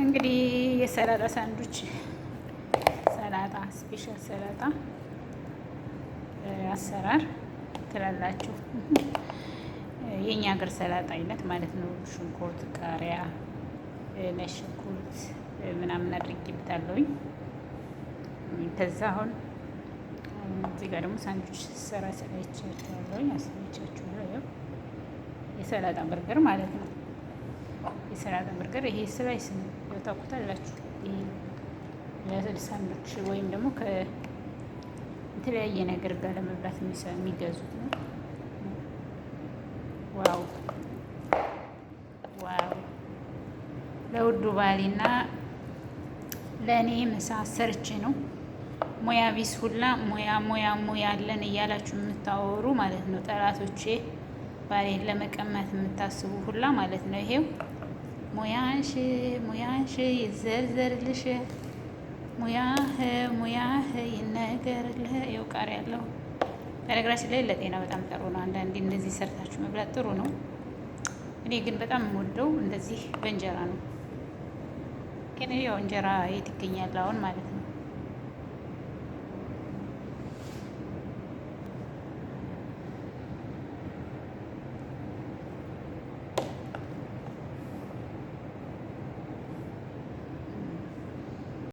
እንግዲህ የሰላጣ ሳንዱች፣ ሰላጣ special ሰላጣ አሰራር ትላላችሁ። የእኛ ሀገር ሰላጣ አይነት ማለት ነው። ሽንኩርት፣ ቃሪያ፣ ነጭ ሽንኩርት ምናምን አድርጌበታለሁኝ። ከዛ አሁን እዚህ ጋር ደግሞ ሳንዱች ስሰራ አሳይቻችኋለሁኝ፣ አሳይቻችኋለሁ። የሰላጣ በርገር ማለት ነው። የሰላጣ በርገር ይሄ slice ነው፣ ያው ታውቁታላችሁ። ይሄ ለሳንዱች ወይም ደግሞ ከተለያየ ነገር ጋር ለመብላት የሚገዙት ነው። Wow wow! ለውዱ ባሌና ለእኔ ምሳ ሰርቼ ነው። ሙያ ቢስ ሁላ ሙያ ሙያ ሙያ አለን እያላችሁ የምታወሩ ማለት ነው። ጠላቶቼ ባሌን ለመቀማት የምታስቡ ሁላ ማለት ነው። ይሄው ሙያሽ ሙያሽ ይዘርዘርልሽ፣ ሙያህ ሙያህ ይነገርልህ። ይኸው ቃሪያ ያለው በነገራችን ላይ ለጤና በጣም ጥሩ ነው። አንዳንዴ እንደዚህ ሰርታችሁ መብላት ጥሩ ነው። እኔ ግን በጣም የምወደው እንደዚህ በእንጀራ ነው። ግን ያው እንጀራ የት ይገኛል አሁን ማለት ነው።